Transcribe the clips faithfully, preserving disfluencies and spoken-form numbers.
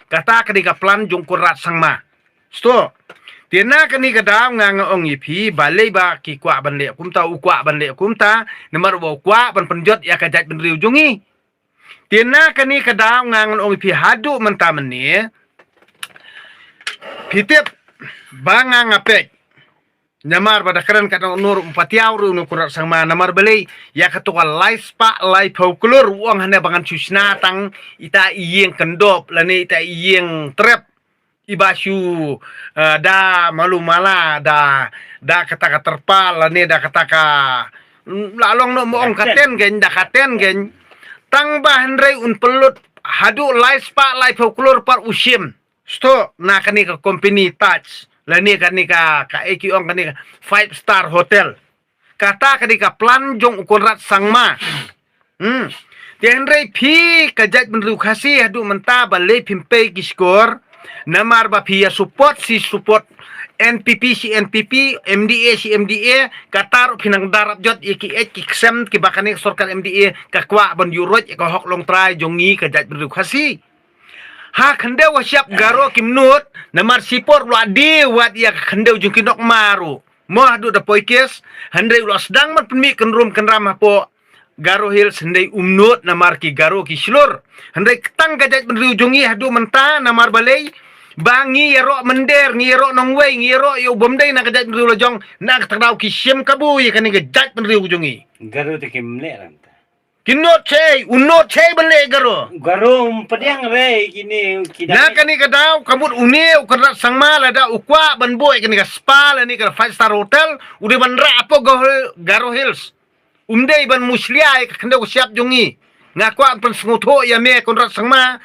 Kata ka dei ka plan jong Conrad Sangma. Sngewthuh. Te na kane ka daw nga nga ong ïa phi, balei ba ki kwah ban leh kumta, u kwah ban leh kumta, namar ba u kwah ban pynjot ïa ka jaitbynriew jong ngi. Te na kane ka daw nga ngan ong ïa phi haduh mynta mynne. Phi tip ba nga nga peit. Namar ba da kren katno ruh um patiaw ruh u Conrad Sangma, namar balei, ïa kato ka lai spah lai phew klur u ong hangne ba ngan shu shna tang ita i ïing kyndop lane ita i ïing trep. Iba shu, eh, da malu mala, da, da kata ka terpal lane da kata ka, mm, la long noh mo ong ka ten kein, da ka ten kein. Tang ba hynrei un pynlut haduh lai spah lai phew klur pat u shim. Sngewthuh, na kane ka company Taj lane kane ka, ka eki ong kane ka five star hotel. Kata ka dei ka plan jong u Conrad Sangma. Hmm. Te hynrei phi ka jaitbynriew Khasi haduh mynta balei phim pei ki shkor. Namar ba phi ïa support shi support, N P P shi N P P, M D A shi M D A, kata ruh phi nang da rap jot ïa ki eit ki ksem kiba kane ka sorkar M D A ka kwah ban ïuh roit ïa ka hok longtrai jong ngi ka jaitbynriew Khasi. Ha khyndew ha shyiap Garo kim nud, namar shipor la die wat ïa ka khyndew jong ki Nokma ruh. Mo haduh da poi kes, hynrei u la sdang ban pynmih kynrum kynram hapoh Garo Hills, hynrei um nud namar ki Garo ki shlur. Hynrei tang ka jaitbynriew jong ngi haduh mynta namar balei ba ngi ïaroh mynder, ngi ïaroh nongwei, ngi ïaroh ïa u bym dei na ka jaitbynriew la jong, na kata ka daw ki shim kabu ïa kane ka jaitbynriew jong ngi. Garo te kim leh ranta. Ki nud shei, u nud shei ban leh Garo. Garo um pdiang re kine ki. Na kane ka daw ka mut une u Conrad Sangma lada u kwah ban buh ïa kane ka spa lane ka five star hotel, u dei ban rah hapoh Garo Hill-, Garo Hills. Um dei ban mushlia ïa ka khyndew ka shyiap jong ngi. Nga kwah pynsngewthuh ïa me Conrad Sangma.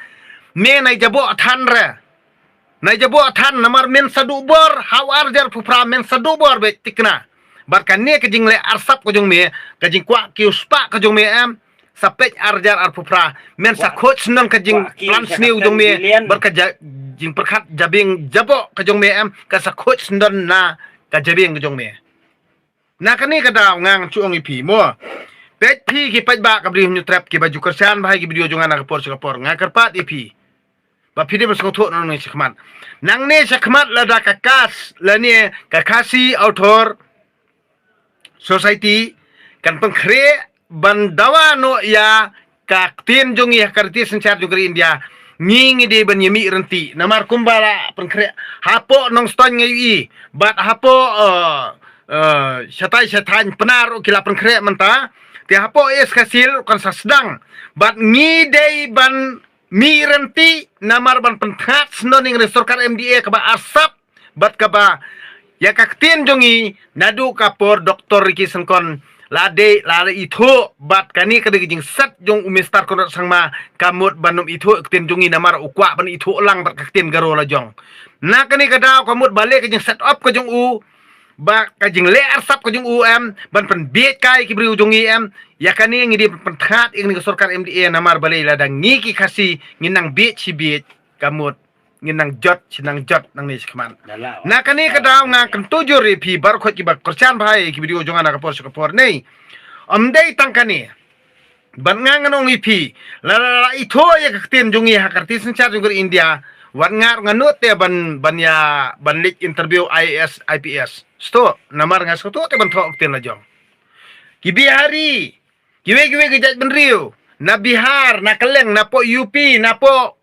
Me nai jaboh than re. Nai jaboh than namar men sa duh bor, ha u ar hajar arphew phra men sa duh bor beit, tikna. Bad kane ka jingleh arsap ka jong me, ka jingkwah kiew spah ka jong me em, sa peit ar hajar arphew phra, men sa khuid sngewdon ka jingplan sniew jong me, bad ka ja-, jingpyrkhat jabieng jaboh ka jong me em, ka sa khuid sngewdon na ka jabieng ka jong me. Na kane ka daw nga ngan shu ong ïa phi mo. Peit phi ki paidbah ka Bri Hynñiewtrep kiba ju kyrshan bha ïa ki video jong nga na ka por sha ka por, nga kyrpad ïa phi ba phi dei ban sngewthuh nangne shakhmat. Nangne shakhmat lada ka KAS lane ka Khasi Author Society kan pynkhreh ban dawa noh ïa ka ktien jong ngi ha ka riti synshar jong ka ri India, ngi ngi dei ban ïa mih rynti. Namar kumba la pynkhreh hapoh Nongstoiñ nga ïohi, bad hapoh, eh, eh, shatai shatai pnar ruh ki la pynkhreh mynta. Te hapoh East Khasi ruh kan sa sdang. Bad ngi dei ban mih rynti namar ban pyntngat sngewdon ïa ka sorkar M D A kaba arsap bad kaba ïa ka ktien jong ngi naduh ka por Doctor Ricky Syngkon la dei la ithuh, bad kane ka dei ka jingset jong u Mister Conrad Sangma, ka mut ban ym ithuh ktien jong ngi namar u kwah ban ithuh lang bad ka ktien Garo la jong. Na kane ka daw ka mut balei ka jingset up ka jong u, ba ka jingleh arsap ka jong u em, ban pynbiej kai ki briew jong ngi em, ïa kane ngi dei ban pyntngat ïa kane ka sorkar M D A namar balei lada ngi ki Khasi ngin nang biej shi biej, ka mut ngin nang jot shi nang jot nangne shakhmat. Na kane ka daw nga kyntu jur ïa phi baroh khoit kiba kyrshan bha ïa ki video jong nga na ka por sha ka por. Nei, ym dei tang kane. Bad nga ngan ong ïa phi, la la la ithuh ïa ka ktien jong ngi ha ka riti synshar jong ka ri India, wat nga ruh nga nud te ban, ban ïa, ban leit interview I A S, I P S. Sngewthuh, namar nga sngewthuh te ban thoh ka ktien la jong. Ki Bihari, kiwei kiwei ki jaitbynriew, na Bihar, na kylleng, napoh U P, napoh,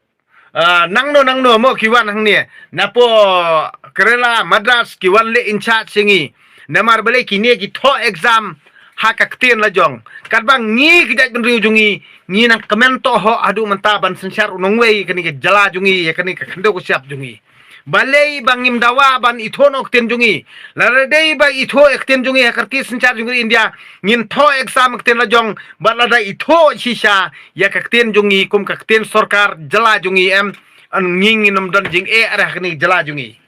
ah, nangno nangno mo ki wan hangne, napoh Kerala, Madras, ki wan leh in charge ïa ngi. Namar balei kine ki thoh exam ha ka ktien la jong. Katba ngi ki jaitbynriew jong ngi, ngi nang kmen tohok haduh mynta ban synshar u nongwei kane ka jylla jong ngi, ïa kane ka khyndew ka shyiap jong ngi. Balei ba ngim dawa ban ithuh noh ktien jong ngi. Lada dei ba ithuh ïa ktien jong ngi ha ka riti synshar jong ka ri India, ngin thoh exam ktien la jong, bad lada ithuh shisha ïa ka ktien jong ngi kum ka ktien sorkar jylla jong ngi em, ngi ngin ym don jingeh ha kane ka jylla jong ngi.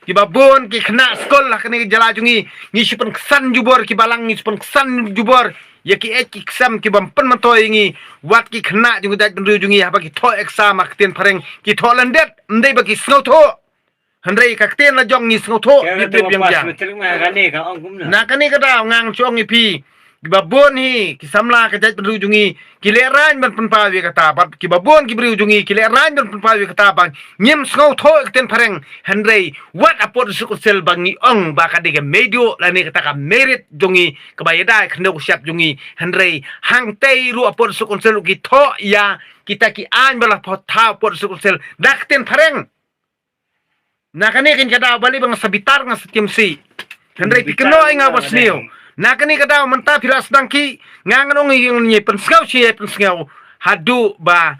Kiba bun ki khynnah skul ha kane ka jylla jong ngi, ngi shu pynksan jubor, ki balang ngi shu pynksan jubor ïa ki eit ki ksem, ki bym pynmyntoi ïa ngi. Wat ki khynnah jong ka jaitbynriew jong ngi haba ki thoh exam ha ka ktien phareng ki thoh lyndet, ym dei ba ki sngewthuh. Hynrei ka ktien la jong ngi sngewthuh, ngi tip biang biang. Na kane ka daw ngan shu ong ïa phi, Kiba bun hi ki samla ka jaitbynriew jong ngi ki lehraiñ ban pynpaw ïa kata, bad kiba bun ki briew jong ngi ki lehraiñ ban pynpaw ïa kata ba ngim sngewthuh ïa ka ktien phareng. Hynrei wat ha pud District Council ba ngi ong ba ka dei ka meiduh lane kata ka merit jong ngi kaba ïada ïa ka khyndew ka shyiap jong ngi. Hynrei hangtei ruh ha pud District Council ruh ki thoh ïa kita ki aiñ ba la thoh ha pud District Council da ka ktien phareng. Na kane keiñ ka daw balei ba nga sa bitar, nga sa tieng sih. Hynrei phi kynnoh ïa nga ba sniew. Na kane ka daw mynta phi la sdang ki, nga ngan ong ïa ngi pynsngew shi ïa pynsngew. Haduh ba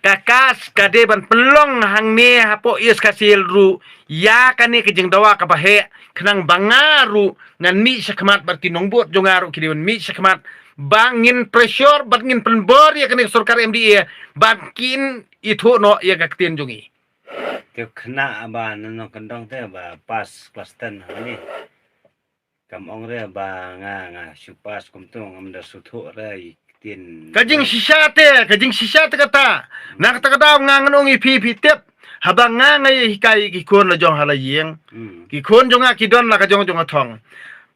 ka kas ka dei ban pynlong hangne hapoh East Khasi Hills ruh ïa kane ka jingdawa kaba heh, khnang ba nga ruh ngan mih shakhmat bad ki nongbud jong nga ruh ki dei ban mih shakhmat ba ngin pressure bad ngin pynbor ïa kane ka sorkar M D A ban kin ithuh noh ïa ka ktien jong ngi. Te khynnah ba na nongkyndong te ba pass class ten hangne. Kam ong re ba nga, nga shu pass kumto, ngam da sngewthuh re ïa ka ktien. Ka jingshisha te, ka jingshisha te kata. Na kata ka daw nga ngan ong ïa phi, phi tip. Haba nga nga ïa hikai ki khun la jong ha la ïing. Hmm. Ki khun jong nga ki don la ka jong jong ka thong.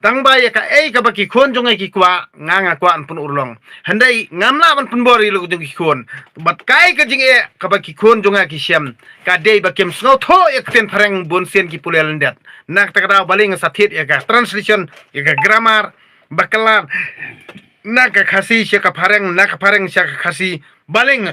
Tang ba ïa kaei kaba ki khun jong nga ki kwah, nga nga kwah ban pynurlong. Hynrei ngam lah ban pynbor ïa la ka jong ki khun. Bad kaei ka jingeh kaba ki khun jong nga ki shem, ka dei ba kim sngewthuh ïa ka ktien phareng, bun sien ki pule lyndet. Na kata ka daw balei nga sa thied ïa ka translation, ïa ka grammar bakla na ka Khasi sha ka phareng, na ka phareng sha ka Khasi. Balei nga,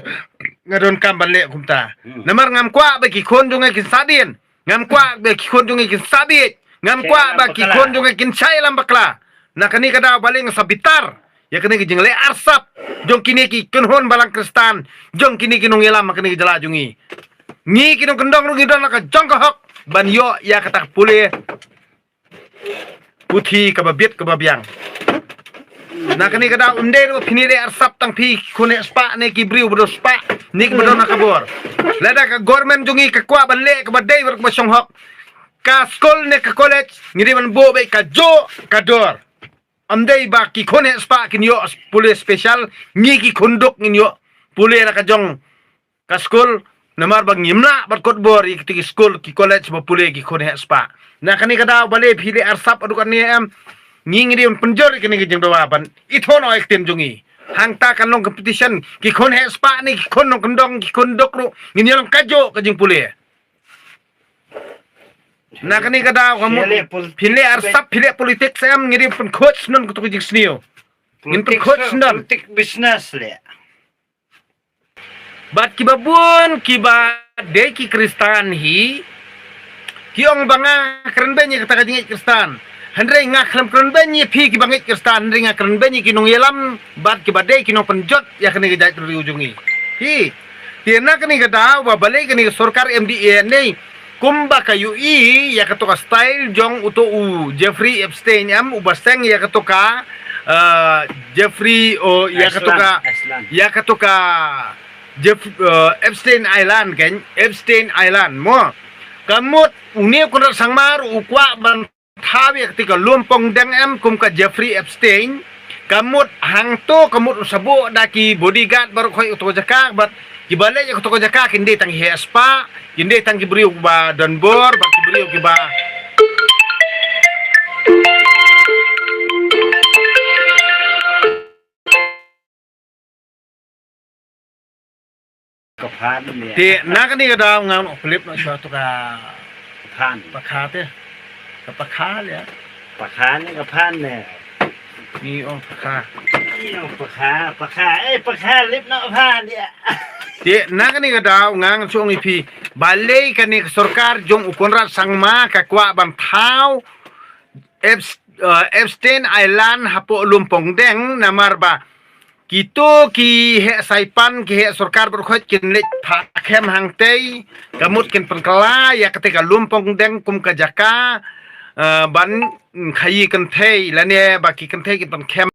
nga donkam ban leh kumta? Hmm. Namar ngam kwah ba ki khun jong nga kin sa dien. Ngam kwah ba ki khun jong nga kin sa bieit. Ngam kwah ba ki khun jong nga kin shah ïalam bakla. Na kane ka daw balei nga sa bitar ïa kane ka jingleh arsap jong kine ki kynhun balang Khristan, jong kine ki nongïalam ha kane ka jylla jong ngi. Ngi ki nongkyndong ruh ngi don la ka jong ka hok ban ïoh ïa kata ka pule puthi kaba bit kaba biang. Na kane ka daw ym dei ruh phin ïaleh arsap tang phi ki khun heh spah ne ki briew ba don spah ne ki ba don ha ka bor. Lada ka government jong ngi ka kwah ban leh kaba dei bad kaba shong hok, ka skul ne ka college ngi dei ban buh beit ka juh ka dor. Ym dei ba ki khun heh spah kin ïoh pule special, ngi ki khun duk ngin ïoh pule la ka jong ka skul, namar ba ngim lah ban kut bor ïa kita ki skul ki college ba pule ki khun heh spah. Na kane ka daw balei phi leh arsap haduh katne em? Ngi ngi dei ban pynjur ïa kane ka jingdawa ban ithuh noh ïa ka ktien jong ngi. Hangta kan long competition, ki khun heh spah ne ki khun nongkyndong, ki khun duk ruh ngin ïalam ka juh ka jingpule. Na kane ka daw ka mut phi leh arsap, phi leh politics em? Ngi dei ban pynkhuid shnong kato ka jingsniew. Ngin pynkhuid shnong. Politics, politics business leh. Bad kiba bun kiba dei ki Khristan hi ki ong ba nga kren beiñ ïa kata ka jingngeit Khristan. Hynrei nga khlem kren beiñ ïa phi kiba ngeit Khristan, hynrei nga kren beiñ ïa ki nongïalam bad kiba dei ki nongpynjot ïa kane ka jaitbynriew jong ngi. Hi. Te na kane ka daw ba balei kane ka sorkar M D A ne kumba ka ïohi ïa kato ka style jong uto u Jeffrey Epstein em, uba seng ïa kato ka, eh, Jeffrey, o, ïa kato ka, ïa kato ka Jeff-, eh, Epstein Island kan, Epstein Island mo. Ka mut une u Conrad Sangma u kwah ban thaw ïa kata ka lum pong deng em kum ka Jeffrey Epstein. Ka mut hangto ka mut u sa buh da ki bodyguard baroh khoit kato ka jaka bad kiba leit ïa kato ka jaka kin dei tang ki heh spah, kin dei tang ki briew ba don bor bad ki briew kiba Ka phan ne. Te na kane ka daw nga ong pynlip noh shuwa to ka phan. Pakha te. Ka pakha leh. Pakha ne ka phan ne. Ngi ong pakha. Ngi ong pakha, pakha, eh, pakha lip noh phan leh. Te na kane ka daw nga ngan shu ong ïa phi. Balei kane ka sorkar jong u Conrad Sangma ka kwah ban thaw Epst-, eh, Epstein Island hapoh lum pong deng namar ba kito ki heh saipan, ki heh sorkar baroh khoit kin leit phah khem hangtei, ka mut kin pynkylla ïa katei ka lum pong deng kum ka jaka, eh, ban khaïi kynthei, lane ba ki kynthei kin pynkhem